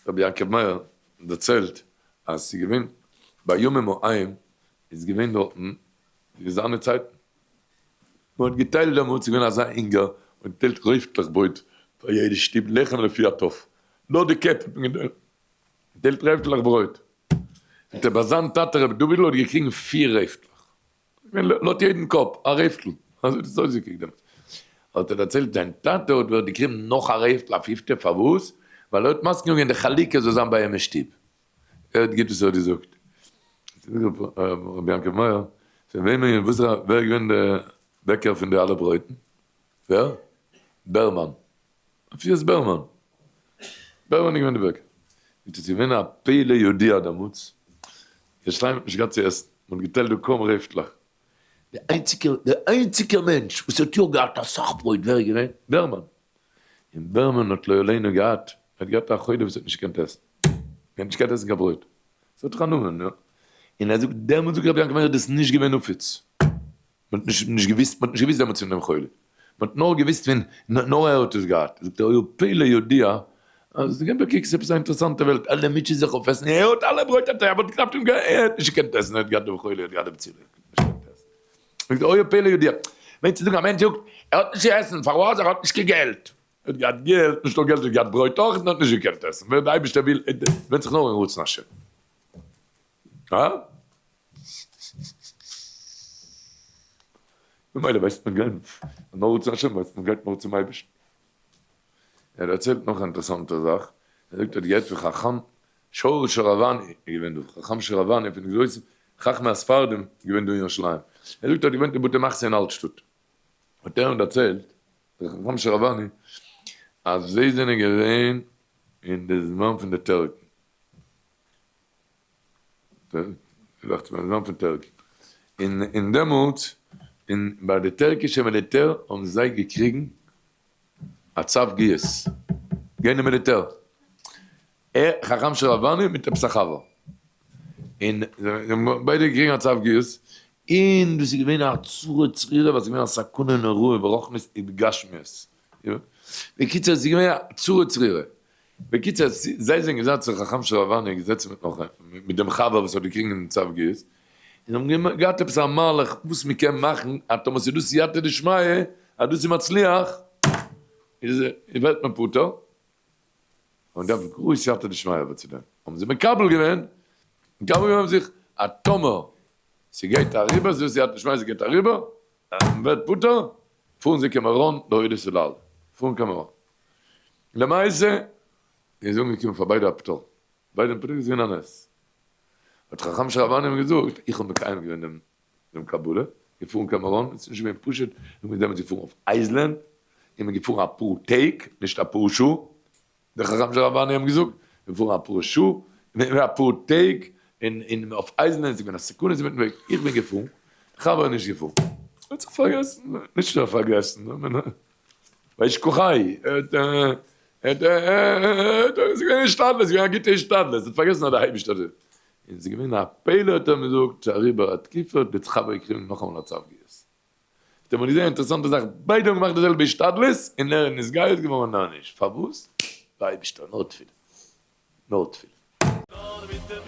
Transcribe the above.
רבי יעקב מאיר דערציילט אז ס'איז געווען בימים ההם איז געווען דארטן אין זיינע צייטן מען האט געטיילט דעמאלטס איז געווען אזא הונגער מען האט געטיילט רעפטלעך ברויט פאר יעדע שטוב לחם לפי הטף נאר די קעפ האט מען געטיילט רעפטלעך ברויט זאגט ער ביי זיין טאטע רבי דוד'ל האט געקריגן פיר רעפטלעך לויט יעדן קאפ א רעפטל, אזוי האט עס אויסגעקוקט דעמאלטס. האט ער דערציילט זיין טאטע האט ווערט געקריבן נאך א רעפטל א פיפטע, פארוואס? ווייל ער האט מסכים געווען די חלוקה זאל זיין ביי אים אין שטוב. ער האט גוט וואס ער האט געזאגט. זאגט רבי יעקב מאיר, פון וועמען און וואס ווער איז געווען די בעקער פון די אלע ברויטן? ווער? בערמאן. אפי' בערמאן. בערמאן איז געווען די בעקער. זאגט עס איז געווען א פלא ידוע דעמאלטס, ירושלים האט נישט געהאט צו עסן, מען האט געטיילט דא קוים רעפטלעך. דער איינציגער, דער איינציגער מענטש וואס האט יא געהאט אסאך ברויט, ווער איז געווען? בערמאן. און בערמאן האט לא עלינו געהאט, ער האט געהאט א חולה וואס האט נישט געקענט עסן. ער האט נישט געקענט עסן קיין ברויט. עס האט דאך א נאמען, יא. און ער זאגט, דעמאלטס זאגט רבי יעקב מאיר איז דאס נישט געווען נפוץ. מען האט נישט נישט געוויסט, מען האט נישט געוויסט דעמאלטס פון דעם חולה, מען האט נאר געוויסט פון נאר ער האט עס געהאט, זאגט ער היה פלא ידוע, אז געב א קוק ס'איז עפעס א אינטערעסאנטע וועלט, אלע מוטשען זיך אויף עסן, ער האט אלע ברויט האט ער, אבער קנאפ דעם ער האט נישט געקענט עסן, ער האט געהאט דעם חולה, ער האט געהאט דעם צילע, ער האט נישט געקענט עסן, זאגט ער היה פלא ידוע, מיינט צו זאגן א מענטש זאגט ער האט נישט צו עסן, פארוואס ער האט נישט קיין געלט, ער האט געהאט געלט, נישט נאר געלט ער האט געהאט ברויט אויך, און ער האט נישט געקענט עסן, ווען דער אייבערשטער וויל, ווענדט זיך נאר אין רצון השם. הא? ממילא ווייסט מען גיין נאר צו השם ווייסט מען גייט נאר צום אייבערשטן. ער דערציילט נאך א אינטערעסאנטע זאך, ער זאגט ער האט געהערט פון חכם שאול שראוואני איז געווען דא, חכם שראוואני פון די גרויסע חכמי הספרדים איז געווען דא אין ירושלים, ער זאגט ער האט געוואוינט אין בתי מחסה אין אלטשטאט, האט ער אים דערציילט דער חכם שראוואני אז זיי זענען געווען אין די זמן פון די טערקן, פון Turkey, און און דעמאלטס און ביי די טערקישע מיליטער האבן זיי געקריגן א צו גיוס גיין אין מיליטער, ער חכם שראוואני מיט עפעס א חבר, און זיי האבן ביידע געקריגן א צו גיוס, און דאס איז געווען א צרה צרורה ווייל ס'איז געווען א סכנה נוראה ברוחניות ובגשמיות, בקיצור עס איז געווען א צרה צרורה. בקיצור, זיי זענען געזעצן, חכם שראוואני איז געזעצן מיט נאך מיט דעם חבר וואס האט געקריגן דעם צו גיוס, און האבן געהאט עפעס א מהלך וואס מען קען מאכן אז טאמער ס'איז דא סייעתא דשמיא אז דאס איז מצליח איז ווערט מען פטור, און דארף גרויס סייעתא דשמיא אבער צו דעם האבן זיי מקבל געווען, מקבל געווען אויף זיך אז טאמער ס'גייט אריבער, ס'איז דא סייעתא דשמיא ס'גייט אריבער, אז מען ווערט פטור, פארן זיי קיין מירון להודות ולהלל, פארן קיין מירון. למעשה איז אנגעקומען פאר ביידע א פטור, ביידע פטור איז געווען א נס. האט חכם שראוואני אים געזאגט, איך האב מקיים געווען דעם דעם קבלה, געפארן קיין מירון, עס איז נישט געווען פשוט, מיר זענען דעמאלטס געפארן אויף אייזלען, און מיר געפארן אפאר טעג, נישט אפאר שעה, דער חכם שראוואני האבן געזאגט, מיר פארן אפאר שעה, אפאר טעג, און און אויף אייזלען איז געווען א סכנה אינמיטן וועג, איך בין געפארן, דער חבר איז נישט געפארן, ער האט זיך פארגעסן, נישט נאר פארגעסן, וישכחהו, ער האט ער האט ער האט עס איז געווען השתדלות, עס איז געווען א גוטע השתדלות, ער האט פארגעסן אז דער אייבערשטער האט און עס איז געווען א פלא האט ער אים געזאגט, ס'איז אריבער א תקופה האט דער חבר געקריגן נאכאמאל א צו גיוס. האט מען געזען א אינטערעסאנטע זאך, ביידע האבן געמאכט די זעלבע השתדלות, און ער איז נתגייר געווארן און ער נישט, פארוואס? די אייבישטער, נאר תפילה, נאר תפילה. נאר מיט.